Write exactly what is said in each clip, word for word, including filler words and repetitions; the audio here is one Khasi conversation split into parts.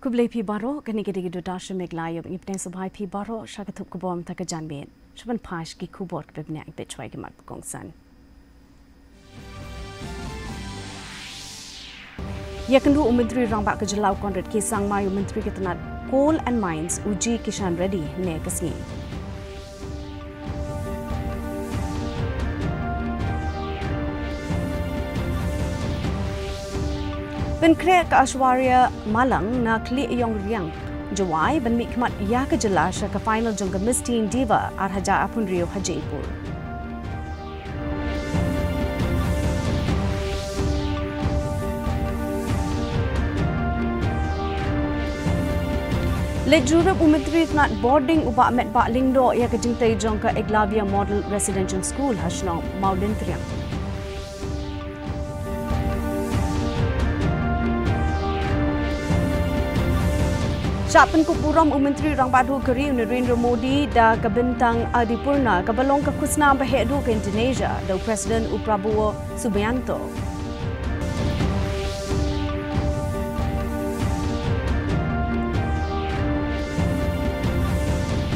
Khublei phi baroh, kane ka dei ka Doordarshan Meghalaya, ngi pdiang sngewbha ïa phi baroh sha ka thup khubor mynta ka janmiet. Sha ban peit ki khubor kiba bniah, ngi peit shuwa ïa ki mat ba kongsan. Ïakynduh u Myntri Rangbah ka Jylla u Conrad K Sangma ïa u Myntri ka tnat Coal and Mines u G Kishan Reddy hynne ka sngi. Pynkhreh ka Aishwarya Malang na Khlieh Ïong Riang, Jowai, ban mihkhmat ïa ka jylla sha ka final jong ka Miss Teen Diva ar hajar arphew hynriew ha Jaipur. Leit jurip u Myntri tnat Bording u Bah Metbah Lyngdoh ïa ka jingtei jong ka Eklavya Model Residential School ha shnong Mawlyntriang. Shah pynkup burom u Myntri Rangbah Duh ka Ri u Narendra Modi da ka bynta Adipurna kaba long ka khusnam ba heh duh ka Indonesia da u President u Prabowo Subianto.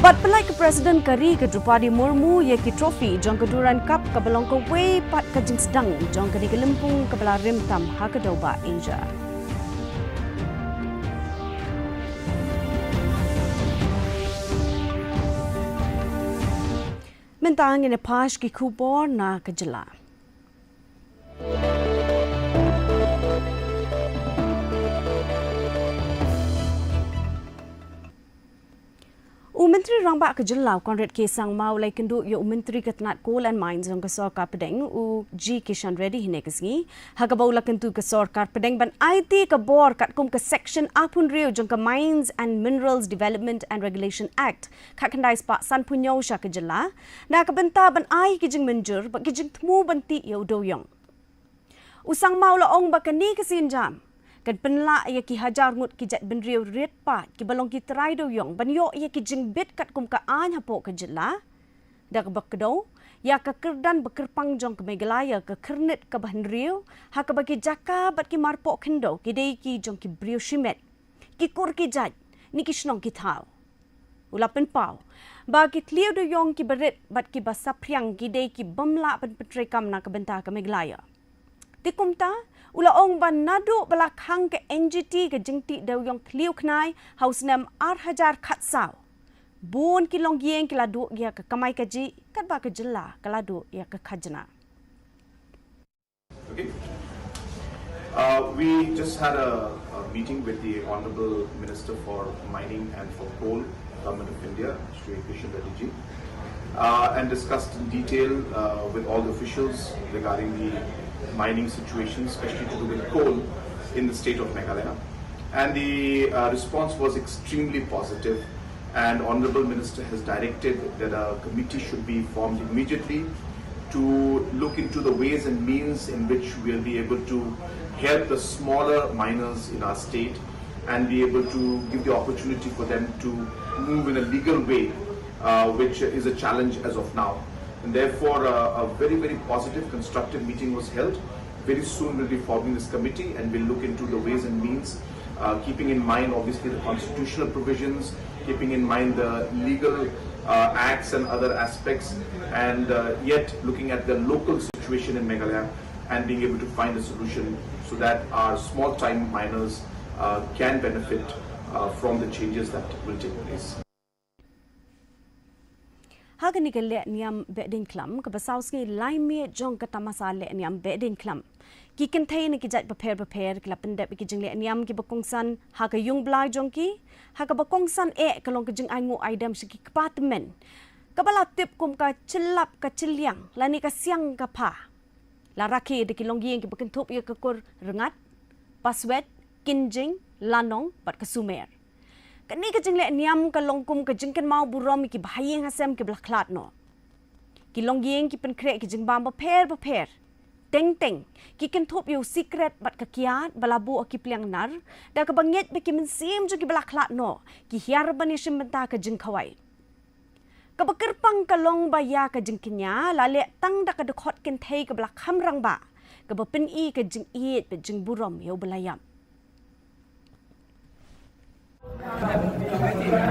Bad pyllait ka President ka Ri ka Droupadi Murmu ïa ki trophy jong ka Durand Cup kaba long kawei pat ka jingsdang jong kane ka lympung kaba la rim tam ha ka dewbah Asia. Mynta ngin ïa peit ki khubor na ka jylla. U Myntri Rangbah ka Jylla u Conrad K Sangma u la ïakynduh ïa u Myntri ka tnat Coal and Mines jong ka Sorkar Pdeng u G Kishan Reddy hynne ka sngi, ha kaba u la kyntu ka Sorkar Pdeng ban aiti ka bor katkum ka Section arphew hynriew jong ka Mines and Minerals Development and Regulation Act khatkhyndai spah sanphew hynñiew sha ka jylla, na ka bynta ban ai ki jingmynjur bad ki jingthmu ban tih ïa u dewïong. U Sangma u la ong ba kane ka sienjam kan pynlah ïa ki hajar ngut ki jaitbynriew riat paid kiba long ki trai dewïong ban ïoh ïa ki jingbit katkum ka aiñ hapoh ka jylla. Da kaba kdew ïa ka kyrdan ba kyrpang jong ka Meghalaya, ka Khyrnit kaba Hynriew, ha kaba ki jaka bad ki marpoh khyndew ki dei ki jong ki briew shimet, ki kur ki jait ne ki shnong ki thaw. U la pynpaw ba ki thliew dewïong kiba rit bad kiba saphriang ki dei ki bym lah ban pyntreikam na ka bynta ka Meghalaya. Te kumta u la ong ba naduh ba la khang ka N G T ka jingtih dewïong thliew khnai ha u snem ar hajar khatsaw, bun ki longïing ki la duh ïa ka kamai kajih katba ka jylla ka la duh ïa ka khajna. Okay. Uh, we just had a, a meeting with the Honorable Minister for Mining and for Coal, Government of India, Shri Kishan Reddy ji, uh, and discussed in detail, uh, with all the officials regarding the mining situation, especially to do with coal in the state of Meghalaya. And the, uh, response was extremely positive. And Honorable Minister has directed that a committee should be formed immediately to look into the ways and means in which we'll be able to help the smaller miners in our state and be able to give the opportunity for them to move in a legal way, uh, which is a challenge as of now. And therefore, uh, a very, very positive, constructive meeting was held. Very soon, we'll be forming this committee and we'll look into the ways and means, uh, keeping in mind, obviously, the constitutional provisions, keeping in mind the legal, uh, acts and other aspects, and, uh, yet looking at the local situation in Meghalaya and being able to find a solution so that our small time miners, uh, can benefit, uh, from the changes that will take place. Ha kane ka lehniam behdeiñkhlam kaba saw sngi lai miet jong ka tamasa lehniam behdeiñkhlam, ki kynthei na ki jait bapher bapher ki la pyndep ïa ki jinglehniam kiba kongsan ha ka ïungblai jong ki, ha kaba kongsan eh ka long ka jingainguh aidem sha ki kpa tymmen kaba la tip kum ka Chillap ka Chilliang lane ka Siang ka Pha. La rakhe da ki longïing kiba kynthup ïa ka Kur Rngat, Paswet, Kynjing, Lanong bad ka Sumer. Kane ka jinglehniam ka long kum ka jingkynmaw burom ïa ki bahaïing hasem kiba la khlad noh. Ki longïing ki pynkhreh ki jingbam bapher bapher. Teng teng ki kynthup ïa u sikret bad ka kiad ba la buh ha ki pliang nar, da kaba ngeit ba ki mynsiem jong kiba la khlad noh ki hiar ban ïashim bynta ka jingkhawai. Kaba kyrpang ka long ba ïa ka jingkñia la leh tang da ka dkhot kynthei kaba la kham rangbah, kaba pyni ka jingïeit bad jingburom ïa uba la ïap. I've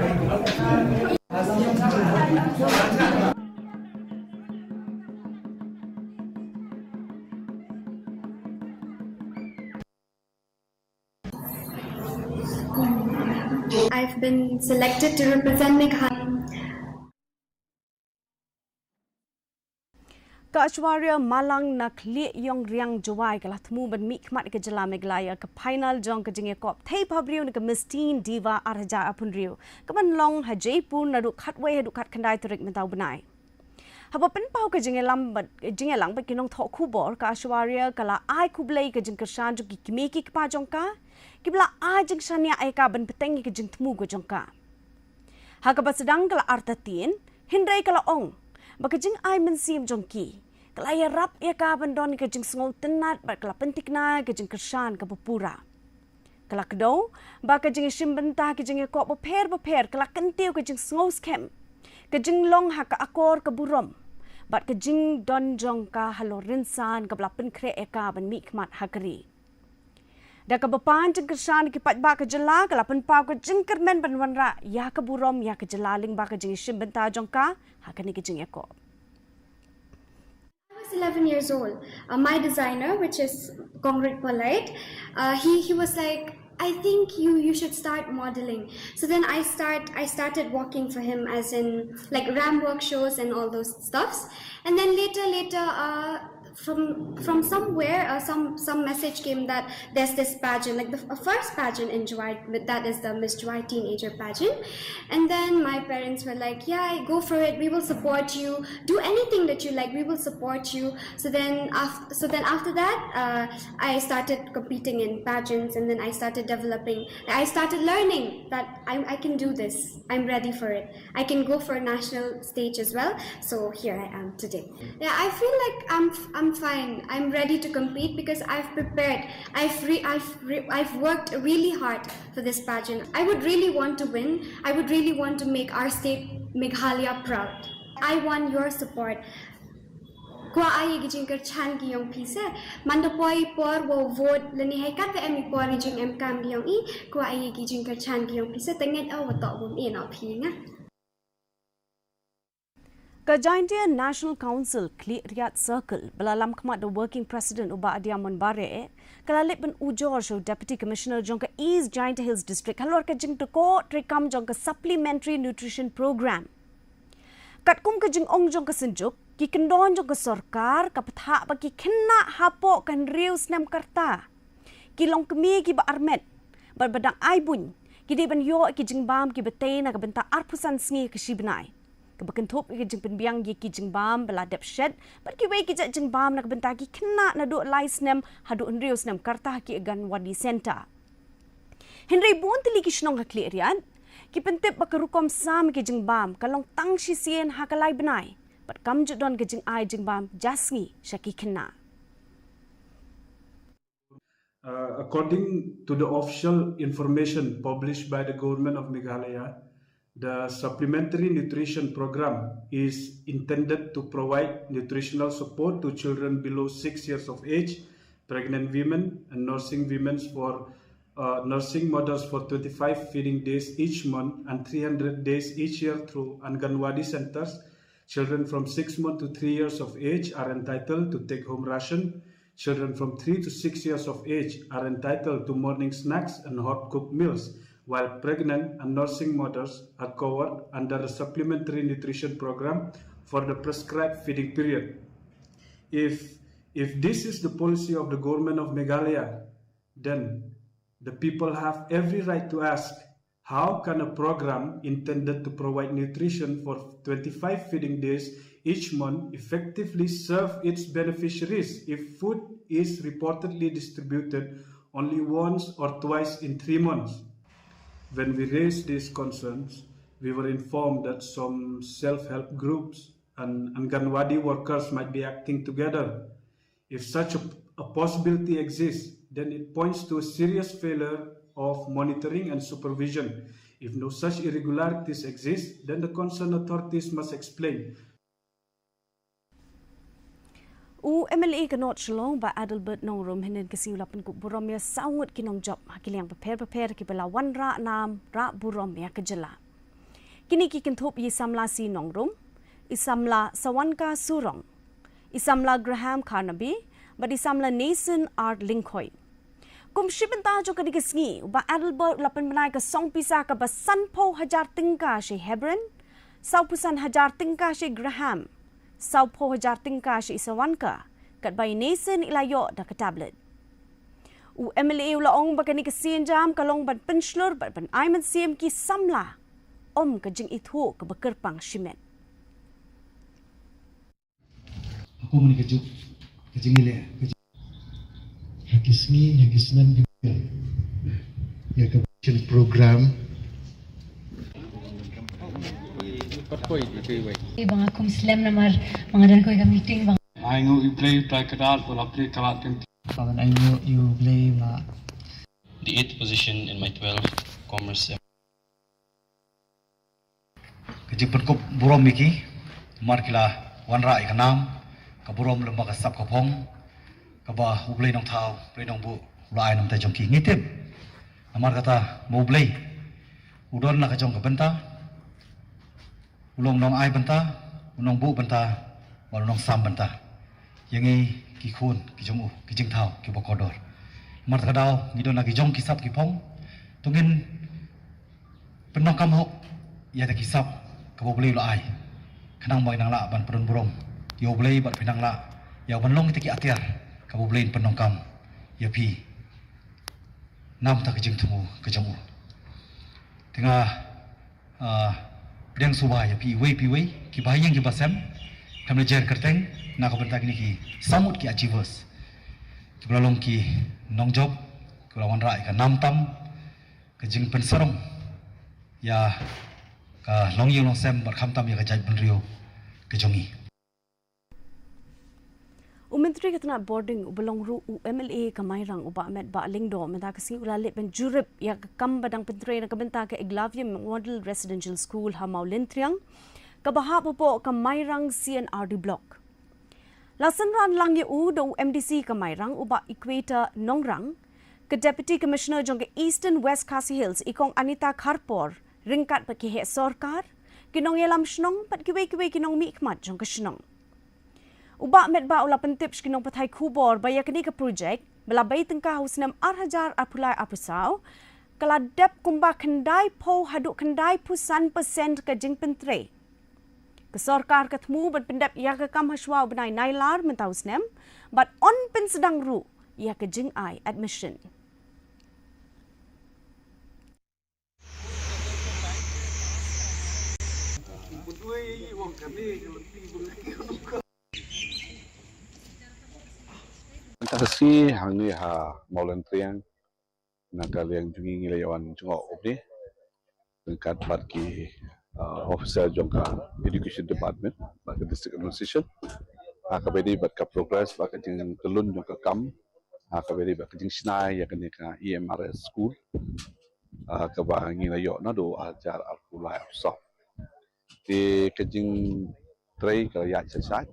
been selected to represent Meghalaya. Ka Aishwarya Malang na Khlieh Ïong Riang Jowai ka la thmu ban mihkhmat ïa ka jylla Meghalaya ha ka final jong ka jingïakop thei pha briew na ka Miss Teen Diva ar hajar arphew hynriew, kaban long ha Jaipur naduh khatwei haduh khatkhyndai tarik mynta u bnai. Haba pynpaw ka jingïalang bad, jingïalang bad ki nongthoh khubor, ka Aishwarya ka la ai khublei ka jingkyrshan jong ki kmie ki kpa jong ka, kiba la ai jingshaniah ïa ka ban bteng ïa ka jingthmu ka jong ka. Ha kaba sdang ka la artatien, hynrei ka la ong ba ka jingai mynsiem jong ki ka la ïarap ïa ka ban don ka jingsngewtynnat bad ka la pynthikna ïa ka jingkyrshan kaba pura. Ka la kdew ba ka jingïashim bynta ha ki jingïakop bapher bapher ka la kyntiew ka jingsngewskhem, ka jinglong ha ka akor ka burom bad ka jingdon jong ka halor rynsan kaba la pynkhreh ïa ka ban mihkhmat ha ka ri. Da kaba pan jingkyrshan ki paidbah ka jylla, ka la pynpaw ka jingkyrmen ban wanrah ïa ka burom ïa ka jylla lyngba ka jingïashim bynta jong ka ha kane ka jingïakop. I was eleven years old. Uh, my designer, which is Kongrit Polite, uh, he, he was like, "I think you, you should start modeling." So then I start, I started working for him, as in, like, ramp work shows and all those stuffs. And then later, later, uh, from, from somewhere, uh, some, some message came that there's this pageant, like, the f-, first pageant in Jowai, but that is the Miss Jowai Teenager pageant. And then my parents were like, "Yeah, go for it. We will support you. Do anything that you like. We will support you." So then, af-, so then after that, uh, I started competing in pageants, and then I started developing. I started learning that I, I can do this. I'm ready for it. I can go for a national stage as well. So here I am today. Yeah, I feel like I'm, I'm fine. I'm ready to compete because I've prepared. I've re-, I've re-, I've worked really hard for this pageant. I would really want to win. I would really want to make our state, Meghalaya, proud. I want your support. Kwah ai ïa ki jingkyrchan ki ïong phi se. Manda poi por wow vote lane hei katta em i por i jingemkam ki ïong i. Kwah ai ïa ki jingkyrchan ki ïong phi se. Tengit o wa toh bum i na phi nga. Ka Jaintia National Council Khliehriat Circle, ba la lam khmat da Working President u Bah Diamond Bareh, ka la leit ban ujor sha u Deputy Commissioner jong ka East Jaintia Hills District halor ka jingdukor treikam jong ka Supplementary Nutrition Program. Katkum ka jingong jong ka Synjuk, ki kyndon jong ka sorkar ka pynthah ba ki khynnah hapoh ka hynriew snem ka rta, ki longkmie kiba armet bad ba dang ai buiñ, ki dei ban ïoh ki jingbam kiba tei na ka bynta arphew san sngi ka shi bnai, kaba kynthup ïa ka jingpynbiang ïa ki jingbam ba la dep shet bad kiwei ki jait jingbam na ka bynta ki khynnah naduh lai snem haduh hynriew snem ka rta ha ki Anganwadi Centre. Hynrei bun tylli ki shnong ha Khliehriat ki pyntip ba ka rukom sam ïa ki jingbam ka long tang shisien ha ka lai bnai bad kam ju don ka jingai jingbam ja sngi sha ki khynnah. Uh, according to the official information published by the Government of Meghalaya, the Supplementary Nutrition Program is intended to provide nutritional support to children below six years of age, pregnant women, and nursing women for, uh, nursing mothers for twenty-five feeding days each month and three hundred days each year through Anganwadi centers. Children from six months to three years of age are entitled to take home ration. Children from three to six years of age are entitled to morning snacks and hot cooked meals, while pregnant and nursing mothers are covered under the Supplementary Nutrition Program for the prescribed feeding period. If, if this is the policy of the Government of Meghalaya, then the people have every right to ask, how can a program intended to provide nutrition for twenty-five feeding days each month effectively serve its beneficiaries if food is reportedly distributed only once or twice in three months? When we raised these concerns, we were informed that some self-help groups and Anganwadi workers might be acting together. If such a, a possibility exists, then it points to a serious failure of monitoring and supervision. If no such irregularities exist, then the concerned authorities must explain. U M L A ka North Shillong, Bah Adelbert Nongrum, hynnin ka sngi u la pynkup burom ïa saw ngut ki nongjop ha ki liang bapher bapher kiba la wanrah nam rah burom ïa ka jylla. Kine ki kynthup ïa i samla C Nongrum, i samla Sawanka Surong, i samla Graham Carnaby, bad i samla Nason R Lyngkhoi. Kum shi bynta jong kane ka sngi, u Bah Adelbert u la pynbna ïa ka song pisa kaba sanphew hajar tyngka sha i Hebron, sawphew san hajar tyngka sha i Graham, sawphew hajar tyngka sha i Sawanka, katba i Nason i la ïoh da ka tablet. U M L A u la ong ba kane ka sienjam ka long ban pynshlur bad ban ai mynsiem ki samla, ym ka jingithuh kaba kyrpang shimet. Aku mani ka juk, ka jingile, ka juk. Ha ki sngi, ha ki snem ki ïa ka program. Ba nga kum slem namar ba nga don kawei ka meeting ba. Ai nguh ïa U Blei, U Trai Kynrad, ba la plie ka lad kynti. Ba ngan ai nguh ïa U Blei ba. The eighth position in my twelve commerce. Ka jingpynkup burom ïa ki, namar ki la wanrah ïa ka nam, ka burom lem bad ka sap ka phong, kaba U Blei Nongthaw, U Blei Nongbuh, u la ai na ka bynta jong ki. Ngi tip, namar kata, ba U Blei u don la ka jong ka bynta, u long u nongai bynta, u nongbuh bynta, bad u nongsam bynta. Ïa ngi ki khun, ki jong u, ki jingthaw, kiba kordor. Namar kata ka daw, ngi don la ki jong ki sap ki phong, to ngin pyndonkam hok ïa kita ki sap kaba U Blei u la ai. Khnang ba ngin nang lah ban pyndon burom ïa U Blei bad phin nang lah ïa ban long kita ki atiar kaba U Blei un pyndonkam ïa phi. Namar ka jingthmu ka jong u. Te nga, ah, pdiang suba ïa phi iwei pa iwei, kiba ha ïing kiba sem, khamtam leh jer kyrteng, na ka bynta kine ki saw ngut ki achievers. Kiba la long ki nongjop, kiba la wanrah ïa ka nam tam, ka jingpynsarong ïa ka longïing longsem bad khamtam ïa ka jaitbynriew ka jong ngi. U Myntri ka tnat bording uba long ruh u M L A ka Mairang u Bah Metbah Lyngdoh mynta ka sngi u la leit ban jurip ïa ka kam ba dang pyntrei na ka bynta ka Eklavya Model Residential School ha Mawlyntriang kaba hap hapoh ka Mairang C and R D Block. La synran lang ïa u da u M D C ka Mairang u Bah Equator Nongrang, ka Deputy Commissioner jong ka Eastern West Khasi Hills i Kong Anita Kharpor, ryngkat bad ki heh sorkar, ki nongïalam shnong bad kiwei kiwei ki nongmihkhmat jong ka shnong. U Bah Metbah u la pyntip sha ki nongpathai khubor ba ïa kane ka projek ba la bei tyngka ha u snem ar hajar arphew lai arphew saw ka la dep kumba khyndaiphew haduh khyndaiphew san percent ka jingpyntrei. Ka sorkar ka thmu ban pyndep ïa ka kam ha shuwa u bnai Nailar mynta u snem bad yn pynsdang ruh ïa ka jingai admission. Mynta ka sngi hangne ha Mawlyntriang, na ka liang jong ngi ngi la ïa wan jngoh u bnai ryngkat bad ki, uh, officer jong ka Education Department bad ka District Administration, ha kaba ïadei bad ka progress bad ka jingtyllun jong ka kam, ha kaba ïadei bad ka jingshna ïa kane ka E M R S school, ha kaba ngi la ïoh naduh ar hajar arphew lai arphew saw. Te ka jingtrei ka la ïaid shai shai,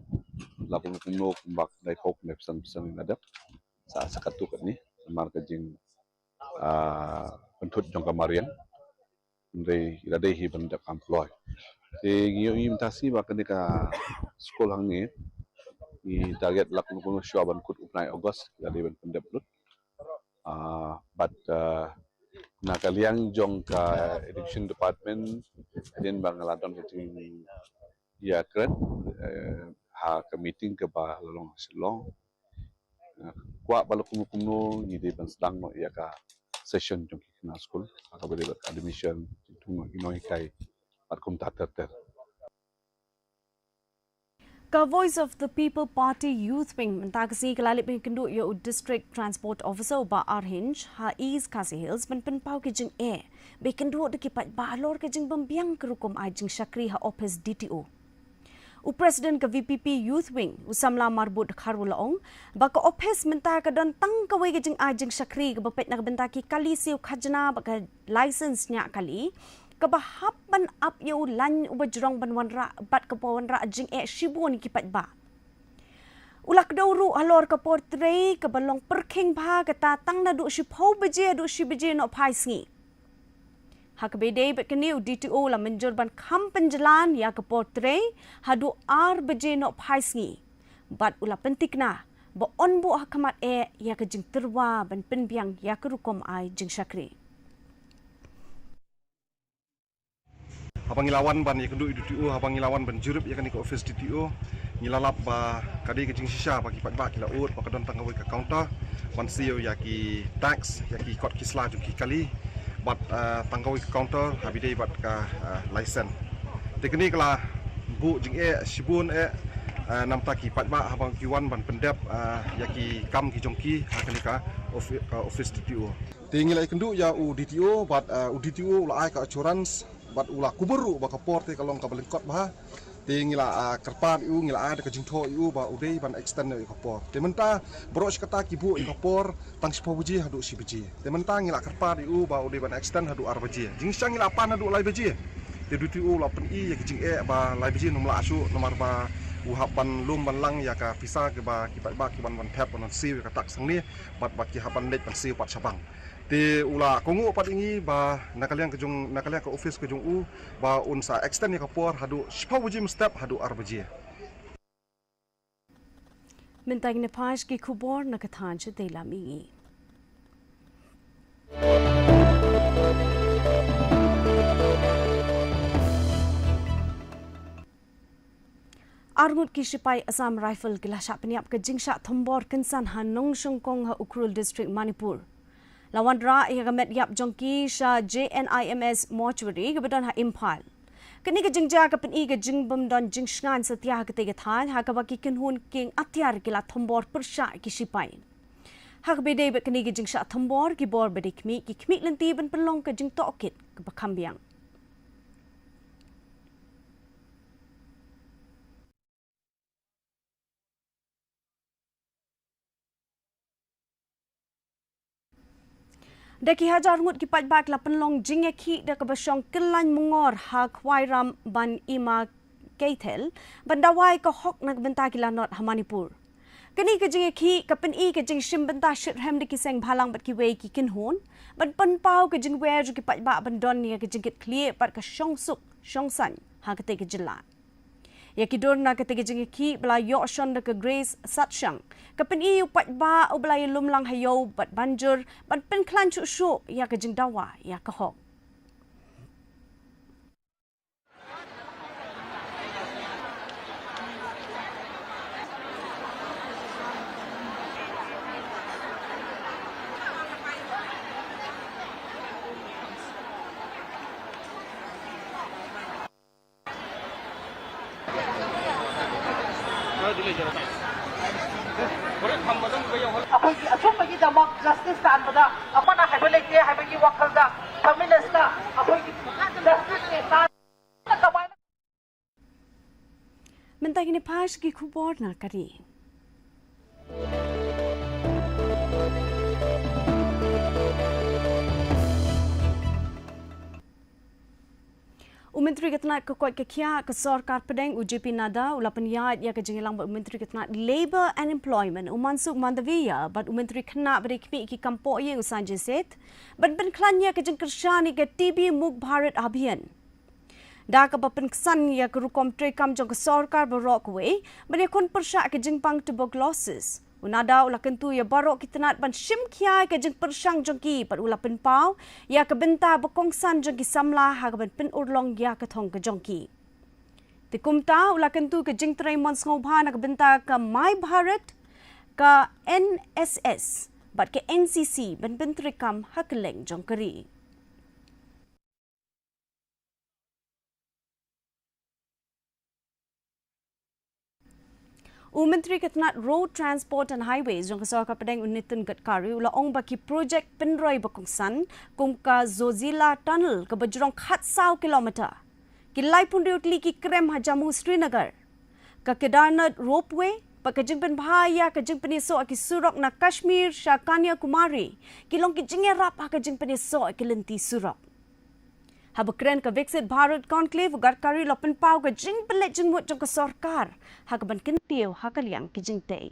la kumno kumno kumba khyndai phew khyndai phew san percent la dep. Sa, sa katto katne namar ka jing, ah, pynthut jong ka mariang. Hynrei i la dei hi ban dep kam ploh. Te ngi ïohi mynta shi ba kane ka skul hangne ngi target la kumno kumno shuwa ban kut u bnai August i la dei ban pyndep lut. Ah, bad, ah, na ka liang jong ka Education Department, hadien ba nga la don ka jingïakren, eh, ha ka meeting kaba la long ha Shillong, eh, kwah ba la kumno kumno ngi dei ban sdang noh ïa ka session jong ki khynnah skul ha kaba ïadei bad admission, jingthung noh ki nonghikai bad kumta ter ter. Ka Voice of the People Party Youth Wing mynta ka sngi ka la leit ban ïakynduh ïa u District Transport Officer u Bah Arhinj ha East Khasi Hills ban pynpaw ki jingeh ba ïakynduh da ki paidbah halor ka jingbymbiang ka rukom ai jingshakri ha ophis D T O. U President ka V P P Youth Wing u samla Marbud Kharwa u la ong ba ka ophis mynta ka don tang kawei ka jingai jingshakri kaba peit na ka bynta ki kali siew khajna bad ka license ñiah kali, kaba hap ban ap ïa u lain uba jrong ban wanrah bad kaba wanrah jingeh shibun ïa ki paidbah. U la kdew ruh halor ka por trei kaba long pyrkhing bha kata tang naduh shiphew baje haduh shi baje nohphai sngi. Ha kaba ïadei bad kane, u D T O u la mynjur ban kham pynjlan ïa ka por trei haduh ar baje noh phai sngi. Bad u la pyntikna ba yn buh ha khmat eh ïa ka jingtyrwa ban pynbiang ïa ka rukom ai jingshakri. Haba ngi la wan ban ïakynduh ïa u D T O, haba ngi la wan ban jurip ïa kane ka office D T O, ngi la lap ba ka dei ka jingshisha ba ki paidbah ki la ud ba ka don tang kawei ka counter ban siew ïa ki tax, ïa ki kot ki sla jong ki kali, bad, eh, tang kawei ka counter haba ïadei bad ka, eh, license. Te kane ka la buh jingeh shibun eh, eh, namar ki paidbah haba ki wan ban pyndep, eh, ïa ki kam ki jong ki ha kane ka ofi-, ka office D T O. Te ngi la ïakynduh ïa u D T O bad, eh, u D T O u la ai ka assurance bad u la kubur ruh ba ka por te ka long kaba lyngkot bha. Te ngi la, ah, kyrpad ïa u, ngi la ai da ka jingthoh ïa u ba u dei ban extend ïa ka por. Te mynta baroh shi katta ki buh ïa ka por tang shiphew baje haduh shi baje. Te mynta ngi la kyrpad ïa u ba u dei ban extend haduh ar baje. Jingshisha ngi la pan haduh lai baje. Te u D T O u la pyni ïa ka jingeh ba lai baje ym lah shuh namar ba u hap ban lum ban lang ïa ka pisa kiba ki paidbah ki wan ban thep ban siew ïa ka tax hangne bad ba ki hap ban leit ban siew pat shabar. Te u la kohnguh pat ïa ngi ba na ka liang ka jong, na ka liang ka office ka jong u ba un sa extend ïa ka por haduh shiphew baje mynstep haduh ar baje. Mynta ngin ïa peit ki khubor na ka thaiñ shatei lam ïa ngi. Arngut ki shipai Assam Rifle ki la shah pynïap ka jingshah thombor kynsan ha Nongshongkong ha Ukhrul District, Manipur. La wanrah ïa ka met ïap jong ki sha J N I M S Mortuary kaba don ha Imphal. Kane ka jingjia ka pyni ka jingbymdon jingshngaiñ satia ha katei ka thaiñ ha kaba ki kynhun kieng atiar ki la thombor pyrshah ki shipai. Ha kaba ïadei bad kane ka jingshah thombor, ki bor ba dei khmih ki khmih lynti ban pynlong ka jingtohkit kaba kham biang. Da ki hajar ngut ki paidbah ki la pynlong jingïakhih da kaba shong kyllaiñ mungor ha Khwairam ban ima Keithel ban dawa ïa ka hok na ka bynta ki lanot ha Manipur. Kane ka jingïakhih ka pyni ka jingshim bynta shitrhem da ki seng bhalang bad kiwei ki kynhun ban pynpaw ka jingwer jong ki paidbah ban don ïa ka jingkitkhlieh bad ka shongsuk shongsaiñ ha katei ka jylla. Ïa ki dur na katei ka jingïakhih ba la ïoh shon da ka Grace Satshang ka pyni ïa u paidbah uba la ïalum lang ha ïew bad ban jur ban pynkhlaiñ shuh shuh ïa ka jingdawa ïa ka hok. ꯑꯩꯈꯣꯏꯒꯤ ꯑꯆꯨꯝꯕꯒꯤꯗꯃꯛ justice ꯇꯥꯟꯕꯗ ꯑꯃꯅ ꯍꯥꯏꯕ ꯂꯩꯇꯦ ꯍꯥꯏꯕꯒꯤ ꯋꯥꯈꯜꯗ feminist ꯇ ꯑꯩꯈꯣꯏꯒꯤ justice ꯁꯦ ꯇꯥꯟ-, Mynta kine peit ki khubor na ka ri. U Myntri ka tnat ka koit ka khiah ka sorkar pdeng u J P Nadda u la pynïaid ïa ka jingïalang bad u Myntri ka tnat Labour and Employment u Mansukh Mandaviya bad u Myntri khynnah bad khmih ki kam pohïing u Sanjay Seth ban pynkhlaiñ ïa ka jingkyrshan ïa ka T B Mukt Bharat Abhiyan. Da kaba pynksan ïa ka rukom treikam jong ka sorkar baroh kawei ban ïakhun pyrshah ka jingpang tuberculosis, u Nadda u la kyntu ïa baroh ki tnat ban shim khia ïa ka jingpyrshang jong ki bad u la pynpaw ïa ka bynta ba kongsan jong ki samla ha kaban pynurlong ïa ka thong ka jong ki. Te kumta u la kyntu ka jingtrei mon sngewbha na ka bynta ka My Bharat, ka N S S bad ka N C C ban pyntreikam ha kylleng jong ka ri. U Myntri ka tnat Road Transport and Highways jong ka sorkar pdeng u Nitin Gadkari u la ong ba ki projek pynroi ba kongsan kum ka Zojila Tunnel kaba jrong khatsaw kilometer, ki laiphew hynriew tylli ki krem ha Jammu Srinagar, ka Kedarnath Ropeway bad ka jingpynbha ïa ka jingpynïasoh ki surok na Kashmir sha Kanyakumari ki long ki jingïarap ha ka jingpynïasoh ki lynti surok. Haba kren ka Viksit Bharat Conclave, u Gadkari u la pynpaw ka jingpynleit jingmut jong ka sorkar ha kaban kyntiew ha ka liang ki jingtei.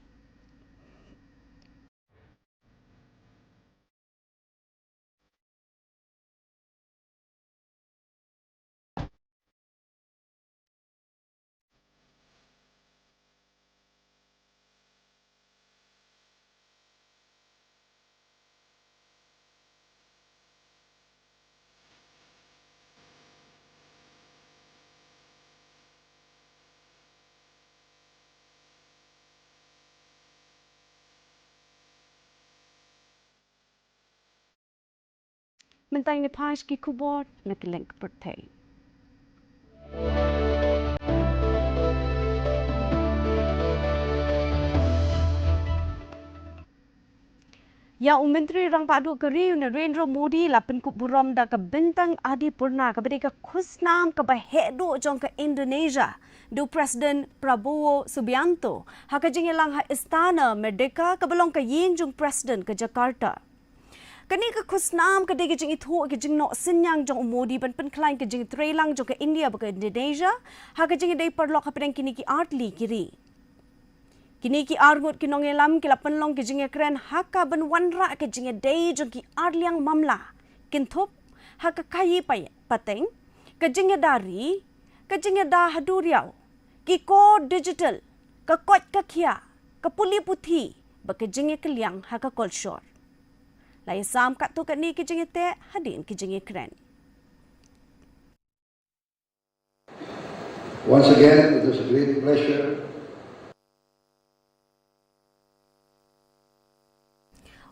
Mynta ngin ïa peit ki khubor na ki lyngkha pyrthei. Ïa u Myntri Rangbah Duh ka ri u Narendra Modi la pynkup burom da ka bynta Adi Purnima kaba dei ka khusnam kaba heh duh jong ka Indonesia da u President Prabowo Subianto ha ka jingïalang ha Istana Merdeka kaba long ka ïing jong u President ka Jakarta. Kane ka khusnam ka dei ka jingithuh ka jingnoh synñiang jong u Modi ban pynkhlaiñ ka jingtreilang jong ka India bad ka Indonesia ha ka jingïadei paralok hapdeng kine ki artylli ki ri. Kine ki arngut ki nongïalam ki la pynlong ka jingïakren ha kaban wanrah ka jingïadei jong ki arliang mamla, kynthup ha ka khaïi pa-, pateng, ka jingïada ri, ka jingïada ha duriaw, ki kor digital, ka koit ka khiah, ka pule puthi bad ka jingïakylliang ha ka kolshor. La ïasam katto katne ki jingïateh hadien ki jingïakren. Once again, it is a great pleasure.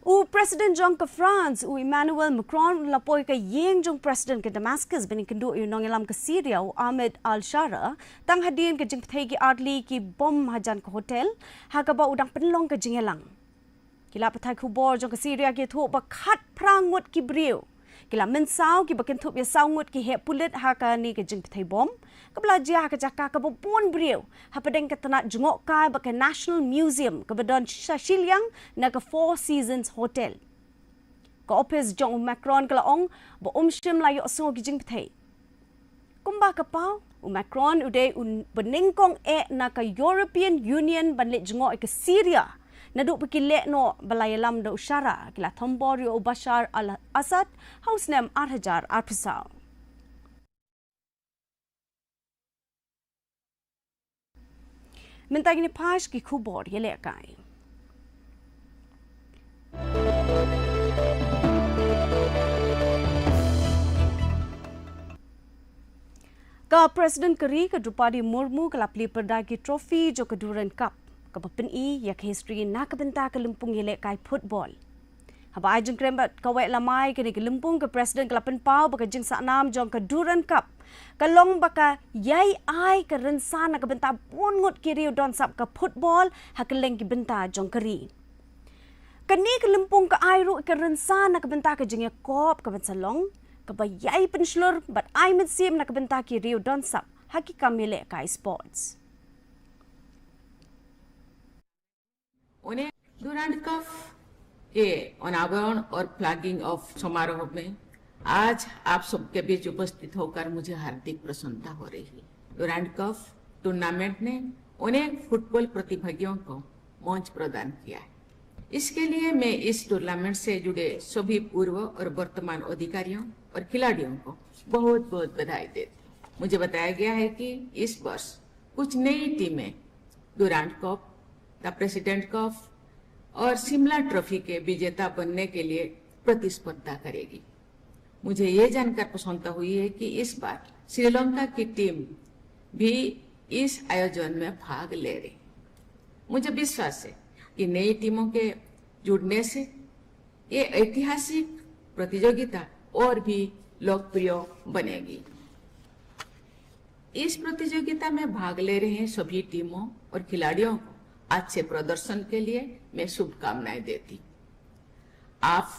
U President jong ka France, u Emmanuel Macron, u la poi ha ka ïing jong u President ka Damascus ban ïakynduh ïa u nongïalam ka Syria, u Ahmed al-Sharaa, tang hadien ka jingpynthei ki artylli ki bom hajan ka hotel ha kaba u dang pynlong ka jingïalang. Ki lad pathai khubor jong ka Syria ki ïathuh ba khatphra ngut ki briew ki la mynsaw, kiba kynthup ïa saw ngut ki heh pulit ha kane ka jingpynthei bom kaba la jia ha ka jaka kaba bun briew hapdeng ka tnat jngohkai bad ka National Museum kaba don sha shiliang na ka Four Seasons Hotel. Ka ophis jong u Macron ka la ong ba um shym la ïohsngew ki jingpynthei. Kumba ka paw, u Macron u dei u banyngkong eh na ka European Union ban leit jngoh ïa ka Syria naduh ba ki lehnoh ba la ïalam da u Sharaa ki la thombor ïa u Bashar al-Assad ha u snem ar hajar arphew saw. Mynta ngin ïa peit ki khubor ïalehkai. Ka President ka ri ka Droupadi Murmu ka la plie pyrda ïa ki trophy jong ka Durand Cup, kaba pyni ïa ka history na ka bynta ka lympung ïalehkai football. Haba ai jingkren bad kawei lamai kane ka lympung, ka President ka la pynpaw ba ka jingsahnam jong ka Durand Cup ka long ba ka ïai ai ka rynsan na ka bynta bun ngut ki riewdonsap ka football ha kylleng ki bynta jong ka ri. Kane ka lympung ka ai ruh ka rynsan na ka bynta ka jingïakop ka ban sa long kaba ïai pynshlur bad ai mynsiem na ka bynta ki riewdonsap ha ki kam ïalehkai sports. उन्हें डुरांड कप के अनावरण और फ्लैगिंग ऑफ समारोह में आज आप सबके बीच उपस्थित होकर मुझे हार्दिक प्रसन्नता हो रही है। डुरांड कप टूर्नामेंट ने अनेक फुटबॉल प्रतिभागियों को मंच प्रदान किया है। इसके लिए मैं इस टूर्नामेंट से जुड़े सभी पूर्व और वर्तमान अधिकारियों और खिलाड़ियों को बहुत बहुत बधाई देती हूँ। मुझे बताया गया है कि इस वर्ष कुछ नई टीमें डुरांड कप, द प्रेसिडेंट कप और शिमला ट्रॉफी के विजेता बनने के लिए प्रतिस्पर्धा करेगी। मुझे ये जानकर प्रसन्नता हुई है कि इस बार श्रीलंका की टीम भी इस आयोजन में भाग ले रही। मुझे विश्वास है कि नई टीमों के जुड़ने से ये ऐतिहासिक प्रतियोगिता और भी लोकप्रिय बनेगी। इस प्रतियोगिता में भाग ले रहे सभी टीमों और खिलाड़ियों को अच्छे प्रदर्शन के लिए मैं शुभकामनाएं देती हूँ। आप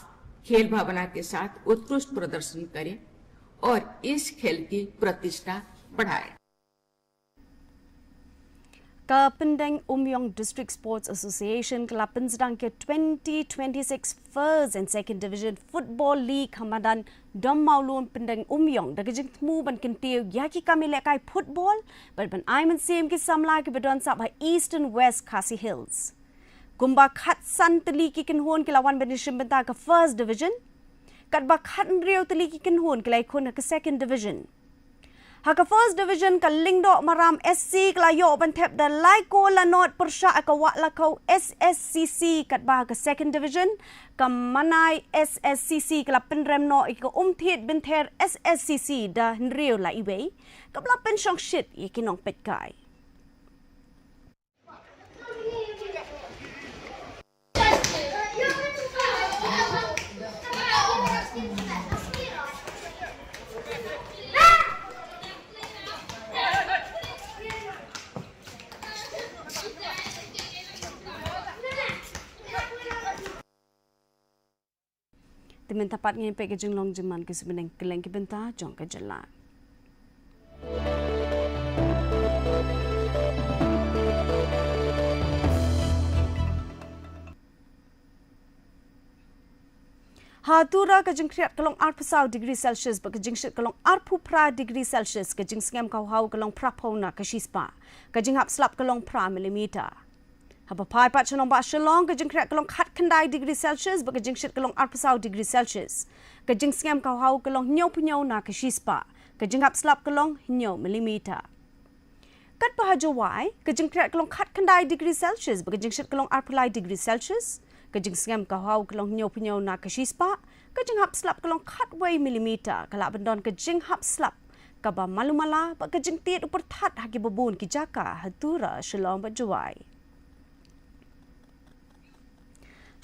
खेल भावना के साथ उत्कृष्ट प्रदर्शन करें और इस खेल की प्रतिष्ठा बढ़ाएं। Ka Pyndengumiong District Sports Association ka la pynsdang ïa ka twenty twenty-six First and Second Division Football League ha madan Dom Mawlun Pyndengumiong da ka jingthmu ban kyntiew ïa ki kam ïalehkai football bad ban ai mynsiem ki samla kiba don sap ha East and West Khasi Hills. Kumba khatsan tylli ki kynhun ki la wan ban ïashim bynta ha ka First Division, katba khathynriew tylli ki kynhun ki la ïakhun ha ka Second Division. Ha ka First Division ka Lyngdoh Maram S C ka la ïoh ban thep da lai kol la nod pyrshah ïa ka Wah Lakhaw S S C C, katba ha ka Second Division ka Manai S S C C ka la pynrem noh ïa ka Umthied Bynther S S C C da hynriew la iwei, kaba la pynshongshit ïa ki nongpeitkai. Mynta pat ngin peit ka jinglong jingman ki suiñbneng kylleng ki bynta jong ka jylla. Ha Tura ka jingkhriat ka long arphew saw degree Celsius bad ka jingshit ka long arphew phra degree Celsius, ka jingsngem ka hau ka long phraphew na ka shispah, ka jinghap slap ka long phra millimeter. Haba phai pat sha nongbah Shillong, ka jingkhriat ka long khatkhyndai degree Celsius bad ka jingshit ka long arphew saw degree Celsius, ka jingsngem ka hau ka long hynñiewphew na ka shispah, ka jinghap slap ka long hynñiew millimeter. Katba ha Jowai, ka jingkhriat ka long khatkhyndai degree Celsius bad ka jingshit ka long arphew lai degree Celsius, ka jingsngem ka hau ka long hynñiewphew na ka shispah, ka jinghap slap ka long khatwei millimeter, ka lah ban don ka jinghap slap kaba malu mala bad ka jingtied u pyrthat ha kiba bun ki jaka ha Tura, Shillong bad Jowai.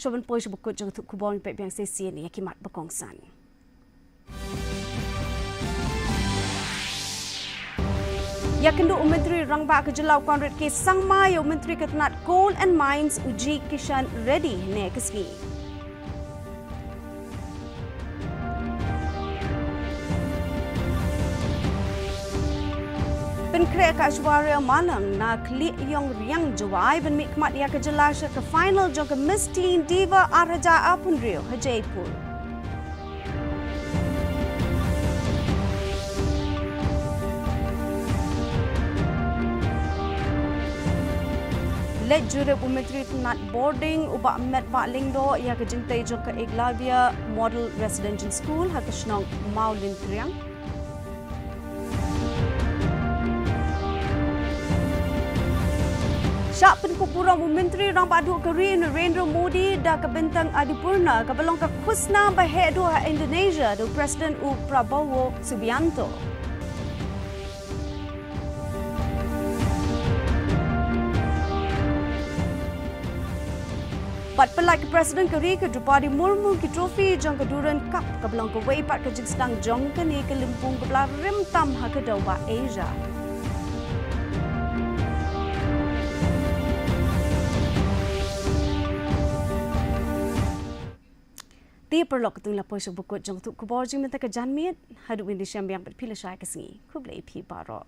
Shuwa ban poi sha ba kut jong ka thup khubor, ngin peit biang shisien ïa ki mat ba kongsan. Ïakynduh u Myntri Rangbah ka jylla u Conrad K Sangma ïa u Myntri ka tnat Coal and Mines u G Kishan Reddy hynne ka sngi. Pynkhreh ka Aishwarya Malang na Khlieh Ïong Riang Jowai ban mihkhmat ïa ka jylla sha ka final jong ka Miss Teen Diva ar hajar arphew hynriew ha Jaipur. Leit jurip u Myntri tnat Bording u Bah Metbah Lyngdoh ïa ka jingtei jong ka Eklavya Model Residential School ha ka shnong Mawlynthriang. Shah pynkup burom u Myntri Rangbah Duh ka ri Narendra Modi da ka bynta Annapurna kaba long ka khusnam ba heh duh ha Indonesia da u President u Prabowo Subianto. Bad pyllait ka President ka ri ka Droupadi Murmu ki trophy jong ka Durand Cup kaba long kawei pat ka jingsdang jong kane ka lympung kaba la rim tam ha ka daw ba Asia. Te paralok, katno la poi sha ba kut jong ka thup khubor jingmynta ka janmiet, haduh ngin ïashem biang bad phi lashai ka sngi. Khublei phi baroh.